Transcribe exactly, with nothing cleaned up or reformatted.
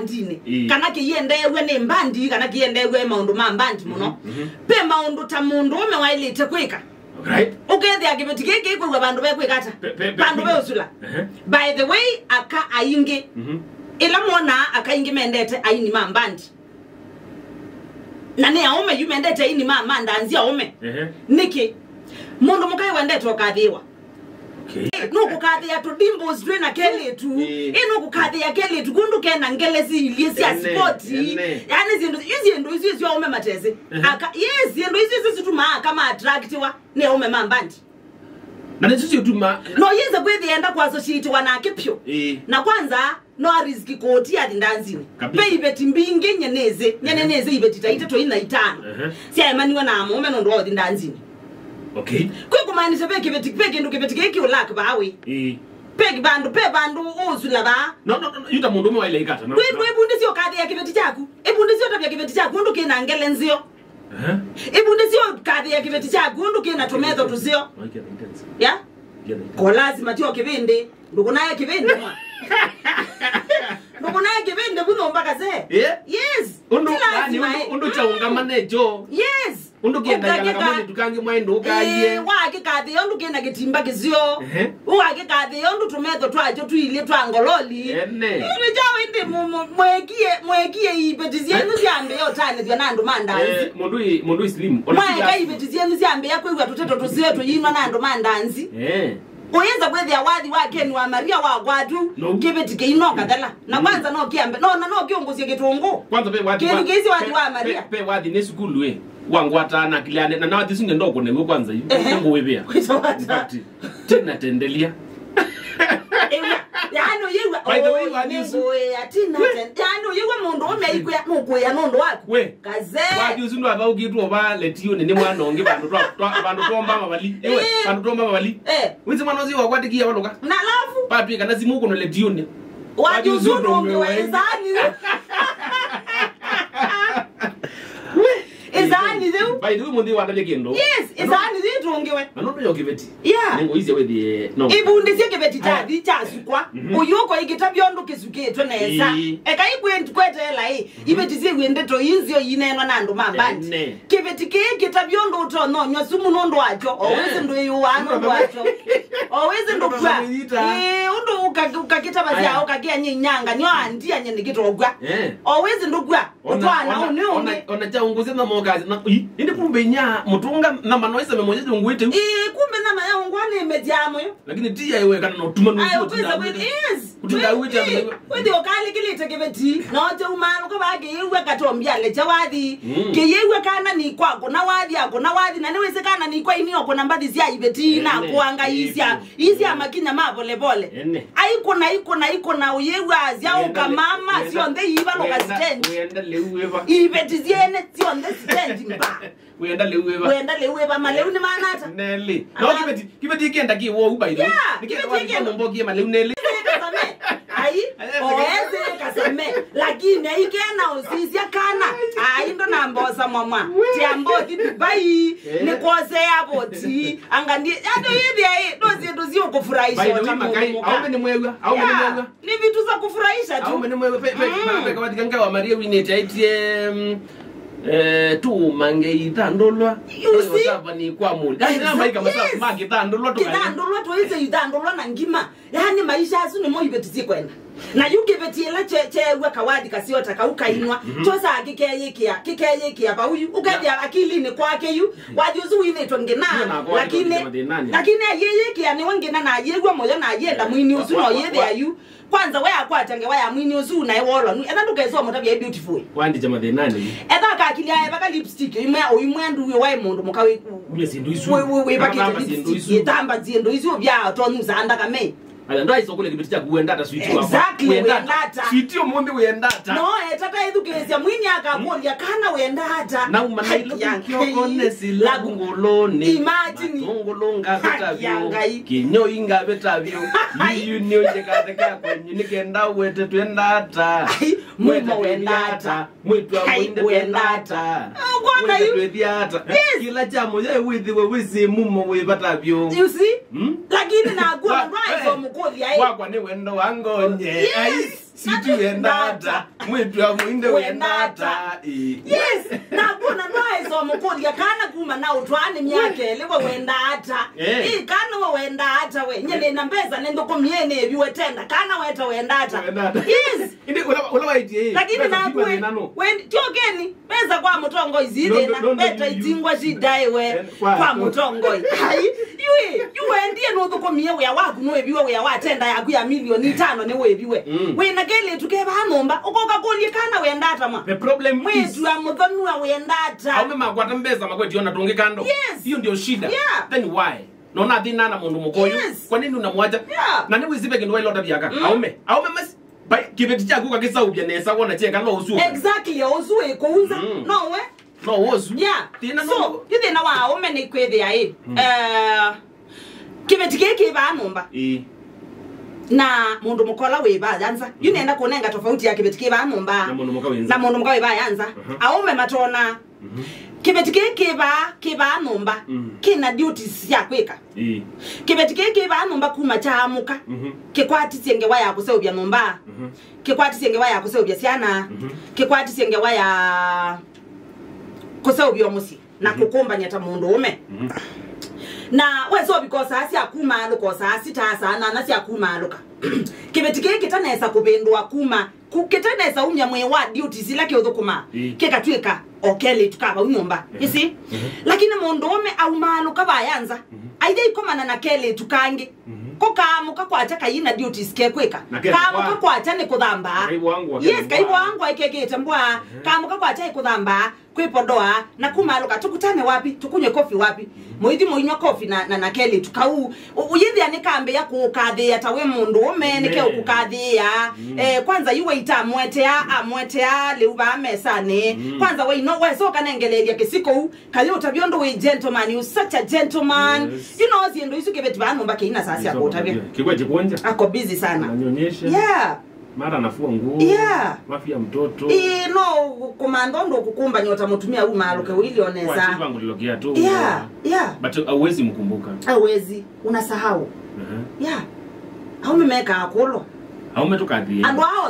mbandinĩ. Ĩĩ. Kana kĩiendeew'a nĩ mbandi, kana kĩiendeew'a nĩ maũndũ ma mbandi mũno. Mhm, mhm. Ve maũndũ ta mũndũũme waĩlĩte kwĩka. Right. Ũkethĩa kĩveti kĩĩ kĩkwĩw'a vandũ vekwĩka ata? Pe-, pe-, pe-, vandũ veũsula. Ehe. By the way, aka aingĩ. Mhm. Ĩla mwonaa aka aingĩ mendete aini ma mbandi. Na nĩ aũme yu mendete aini ma, ma ndanzi aũme. Ehe. Nĩkĩ? Mũndũ mũka wendete ũkathĩĩwa. Okay. Nũkũkathĩa tũ dimples twĩ na kelĩtu. Eh. Ĩ nũkũkathĩa kelĩtu kũndũ kena ngele siilye sya ene, sport. Ene. Yaani syĩndũ, yu syĩndũ isu sya aũme matesĩ. Ehe. Aka, yes, syĩndũ isu isu situmaa aka ma attractiwa nĩ aũme ma mbandi. Na nĩsyo syĩtuma. No yĩse kwĩthĩa enda kũassociatiwa nake pyũ. Ĩĩ. Na kwanza, no arisk kũũtia athi ndanzinĩ. Kabisa. Ve iveti mbingĩ nye nĩsĩ, nye nĩnĩsĩ iveti ta itatũ ina itano. Ehe. Syaemaniwe na amũũme nũndũ wa ũthi ndanzinĩ. Okay. Kwĩ kũmaanisha ve kĩveti, ve kĩndũ kĩveti kĩĩ kĩũlak vaa wĩ. Ĩĩ. Ve vandũ, ve vandũ ũsula vaa. No, no, no, no, yu ta mũndũ ũmwe waĩle ĩkata, no? Ndwĩ-, ndwĩvundĩsye ũkathĩa kĩveti kyaku. Ĩvundĩsye ũtavya kĩveti kyaku ũndũ kĩna ngele nzeo. Ehe. Ĩvundĩsye ũkathĩa kĩveti kyaku ũndũ kĩna tũmetho tũseo. No, kĩna intense. Ya? Kĩna intense. Ko lazima tio kĩvĩndĩ. Ndũkũnae kĩvĩndĩ mwa. Ndũkũnae kĩvĩndĩ vu nyũmba kase. Eh? Yes. Ũndũ, ti yani, lazima, ũndũ, eh. Ũndũ kyaũngama nekyo. Yes. Ũndũ kĩendagia na kamwe nĩtu kangĩ mwaĩ ndũkaie. Eh, wakĩkathĩa ũndũ kĩna kĩtimba kĩseo. Ehe. Wakĩkathĩa ũndũ tũmetho twakyo twĩilye twa ngololi. Ene. Ĩndĩ kyaũ ĩndĩ mu-, mu-, mwekie, mwekie iveti syenyu syambĩĩa ũtanĩthw'a na andũ ma ndanzi. Eh, mũndũ ĩ, mũndũ ĩ slim. Ona mwaeka iveti syenyu syambĩĩa kwĩw'a tũteto tũseo tũyinwa na andũ ma ndanzi. Eh. Ũyĩsa kwĩthĩa wathi wa Ken wa Maria wa kwatu, no. Kĩveti kĩino kathela. Na kwanza no kĩambe, no, na no kĩũngũsye kĩtũngũ. Kwanza ve wathi kĩndũ wa, kĩsi wathi ve, wa Maria. Ve, ve wathi nĩ sukulu ĩ. Wangwata na kiliane, na nathi sunge ndo kone mwe kwanza yu. Ehe. Ngũwĩvĩa. Kwĩsa wathi. In fact, tena tendelia. Ewa, yaani ũyĩw'a, by the way, oh, wathi ũsu. Nĩngũĩa, tina ten-, yaani ũyĩw'a mũndũ ũme aikwĩa, nũkwĩa nũndũ waku. We. Kazee. Wathi ũsu ndwathaũkĩtwe va letiũnĩ nĩ mwana ũngĩ vandũ twa, twa, vandũ twomba mavali. Ewe, eh. Vandũ twomba mavali. Eh. Wĩsĩ mwana ũsu wakwatikie avalũka. Na alafu? Patwĩka na simu kũno letiũnĩ. Wathi ũsu ndũngĩwe ĩsaani. We. Ĩsaani yĩu. By the way, mũnthĩ wandavya kĩndũ. Yes, ĩsaani yĩu ĩtũngĩwe. Na nũndũ yo kĩveti. Yeah. Nĩngũisye wĩthĩe, no. Ĩvundĩsye kĩveti kyathi kyasukwa. Mhm. Ũyũko ĩkĩtavya ũndũ kĩsukĩtwe nesa. Ĩĩ. Eka ikwĩ-, kweteela ĩ, iveti syĩw'e ndeto ii nzeo ineenwa na andũ ma mbandi. Ene. Kĩveti kĩĩ kĩtavya ũndũ ũtononywa sumu nũndũ wakyo, o wĩsĩ ndwĩyũaa nũndũ wakyo. O wĩsĩ ndũkw'a. Ĩĩ, ũndũ ũka-, ũkakĩtavasya, ũkakĩany'a inyanga, nyo andiany'e nĩkĩtokw'a. Eh. O wĩsĩ ndũkw'a. Ũtwana ũnĩ ũngĩ. Ona, ona kyaũngũsya na mokasya, na, i, ĩndĩ kumbe inya mũtũnga, na mano ĩseme moja kyaũngũĩte. Ĩĩ, kumbe nyama ya ũngwa nĩ mezi ya moyo. Lakini ti ya iwe kana no tuma. Ayo, kwĩsa kwĩ-, yes. Kũtinda wĩte. Kwĩthi ũkalikĩlĩte kĩveti, na ote umaluka ba kĩyĩw'a katombia lecha wathi. Mm. Kĩyĩw'a kana nĩ kwako, na wathi ako, na wathi, na nĩwĩsĩ kana nĩ kwa inio kũna mbathi sya iveti, na ene, kuanga ĩĩ, isya. Isya makinya ma volevole. Ene. Aikũna, ikũna, ikũna, ũyĩw'a asya ũkamama, syonthe iivalũka sitendi. Wĩenda lĩu wĩva? Iveti syene syonthe sitendi mba. Wĩenda lĩu wĩva? Wĩenda lĩu wĩva? Malĩu nĩ manata? Nelĩ. No kĩveti, kĩveti kĩenda kĩ wou, by the way. Yeah, nĩkĩenda kĩveti kĩenda. Mbokie malĩu nelĩ. Kasame. Ai, oese kasame. Lakini aikena ũsisya kana. Ai, ndo na mbosa mwamwa. Tiambothi Dubai. Eh. Nĩ kose airport. Anga ndi, ando yithia ĩ, ndo syĩndũ siũkũfurahisha. By the way, makai, aume nĩ mwew'a, aume nĩ mwew'a. Ni vitu za kufurahisha tu. Aume nĩ mwew'a, pe, pe, pe, pe, kawatika ngai wa Maria winĩte aitie, mm, eh, tũmange ithandũlwa. You see? Tava ni kwa mũndũ. Ai, na maika masa, yes. Mangĩ ithandũlwa tũkaya. Ithandũlwa, tũĩse ithandũlwa na ngima. Yaani maisha asu nĩmo iveti sikwenda. Na yu kĩveti ĩla kye-, kyeew'a kawathi kasiota kau kainwa, mhm, kyosaa kĩkeyĩkĩa, kĩkeyĩkĩa vau yu. Ũkethĩa akilinĩ kwake yu, wathi ũsu winĩtwe ngĩna, lakini, lakini ayĩyĩkĩa nĩwe ngĩna na ayĩw'a mũyo na ayenda mwini ũsu no yĩthĩa yu. Kwanza we akwata ngewa ya mwini ũsu na ewolwa nu. Etha ndũkesa ũmũtavya e beautiful. Wandĩkya mathĩnanĩ. Etha akakilya evaka lipstick, imwe, imwe nduwe wae mũndũ mũka wĩ, wĩ, wĩ, wĩvakĩte lipstick, ĩtamba syĩndũ isu vya tonyusa andakame. Ala, ndwaĩsa ũkũlya kĩveti kyaku wĩenda ata, sweetie wakwa? Exactly, wĩenda ata? Wĩenda ata? Sweetie, ũmũnthĩ wĩenda ata? No, etata ĩthukĩĩsya mwini akakũlya, kana wĩenda ata? Nauma Nairobi kĩoko nesila ngũlũnĩ. Imagine. Matũngũlũ ngavĩta vyũ. Haki ya Ngai. Kĩnyoi ngavĩta vyũ. Ai. Yu, yu nĩ ũnjĩkathe ka kwenyu, nĩkenda wete twĩenda ata? Ai, mumo wĩenda ata? Mwĩtwa mũinde twĩenda ata? Ũkwona yu? Twĩthia ata? Yes. Kĩla kya mũyo wĩthĩwe wĩsĩ mumo wĩ vata vyũ. You see? Hmm? Lakini nakuwa ndwaĩsa ũmũkũlya ĩ. Wakwa nĩ wendo wa ngonye. Yes. Ai. Siti wenda ata? Mwĩĩtu wa mũinde wenda ata? Ĩĩ. Yes, na kuna no aĩsa mũkũlya kana kuma na ũtwaani myaka ĩlĩ we wenda ata? Eh. Ĩĩ, kana we wenda ata we? Nye nĩ na mbesa nĩ nthũkũmie nĩ ĩviwe tenda. Kana weta wenda ata? Wenda ata? Yes. Ĩndĩ ũla, ũla waitie ĩ, lakini mbesa naku we, thĩna nũ? We, tiokeni. Mbesa kwa mũtongoi si thĩna. Nũndũ, nũndũ veta itingwa cidaĩwe kwa mũtongoi. Ai, yu ĩ, yu wendie nũthũkũmie wĩa waku nũĩviwe wĩa wa tenda yaku ya milioni itano nĩ wĩviwe. Mm. Wĩna kelĩtu kevaa nyũmba, ũkoka kũlye kana wenda ata mwa? The problem is, mwĩĩtu wa mũthonua wenda ata? Aume makwata mbesa makwetio na tũngĩ kando. Yes. Hiyo ndio shida. Yeah. Then why? Nona thĩna na mũndũ mũkũyũ. Yes. Kwa nini unamwacha? Yeah. Na nĩ wĩsipe kĩndũ wailota vyaka. Mm. Aume, aume mas Bai, kĩveti kyaku ũkakĩsaũvya nesa wona kyeka no ũsu. Exactly, ũsu ĩkũunza. Mm. No we? No ũsu. Yeah. Thĩna so, no yu thĩna wa aũme nĩ kwĩthĩa ĩ. Mm. Eh, kĩveti kĩĩ kĩvaa nyũmba. Ĩĩ. Na mũndũ mũkola wĩvaa yanza. Yu nenda kũnenga tofauti ya kĩveti kĩvaa nyũmba. Na mũndũ mũka wĩnza. Na mũndũ mũka wĩvaa yanza. Mhm. Aũme matona Mhm. Kĩveti kĩĩ kĩvaa, kĩvaa nyũmba, mm, kĩna duties sya kwĩka. Ĩĩ. Kĩveti kĩĩ kĩvaa nyũmba kuma kyaamũka, mhm, kĩkwatisye ngewa ya kũseũvya nyũmba, mhm, kĩkwatisye ngewa ya kũseũvya syana, mhm, kĩkwatisye ngewa ya kũseũvya o mũsyĩ na, mhm, kũkũmbany'a ta mũndũ ũme. Mhm. Na wesa ũvika o saa sya kumaalũka, o saa sita, saa nyanya sya kumaalũka. Kĩveti kĩĩ kĩtanesa kũvĩndũa kuma Ku-, kĩtanesa umya mwĩĩ wa duties ila kĩũthũkũmaa, ĩĩ, kĩkatw'ĩka o kelĩtu ka vau nyũmba. Mhm. Ĩsĩ? Mhm. Lakini mũndũũme aumaalũka vaya nza, mhm, aitha ikomana na kelĩtu kangĩ. Mhm. Ko kaamũka kwakya kaina duties kekwĩka. Na kena kaamũka kwa- kwakya nĩ kũthambaa. Kaivwangwa, yes, kena kaivwangwa ikekĩte mbwa. Mhm. Kaamũka kwakya ĩkũthambaa, kwĩpodoa, na kumaalũka, tũkutane wapi? Tũkunywe kofi wapi? Mũithi mũinywa kofi na, na, na kelĩtu kau. Ũ-, ũyĩthĩa nĩkambĩĩa kũũkathĩĩa ta wĩ mũndũũme, nĩkeũkũkathĩĩa. Mm. Eh, kwanza yu waita amwetea, amwetea lĩu vaa mesanĩ. Mm. Kwanza waino, wesoka nengeleelya kĩsi kũu, kayũtavya ũndũ wĩ gentleman, you such a gentleman. Yes. You know, syĩndũ isu kĩveti vaa nyũmba kĩina saa sya kũũtavya. Kĩkwete kuonja. Ako busy sana. Unanyonyesha. Yeah. Mara anafua nguo. Yeah. Mafia mtoto. Ĩĩ, no kũmantha ũndũ ũkũkũmbany'a ta mũtumia umaalũke ũilye o nesa. Kwa chiva ngulilo kiatu. Yeah, yeah. But hauwezi mkumbuka. Hauwezi, unasahau. Aha. Yeah. Aume mekaa kũlo. Aume tũkathie. Andũ ao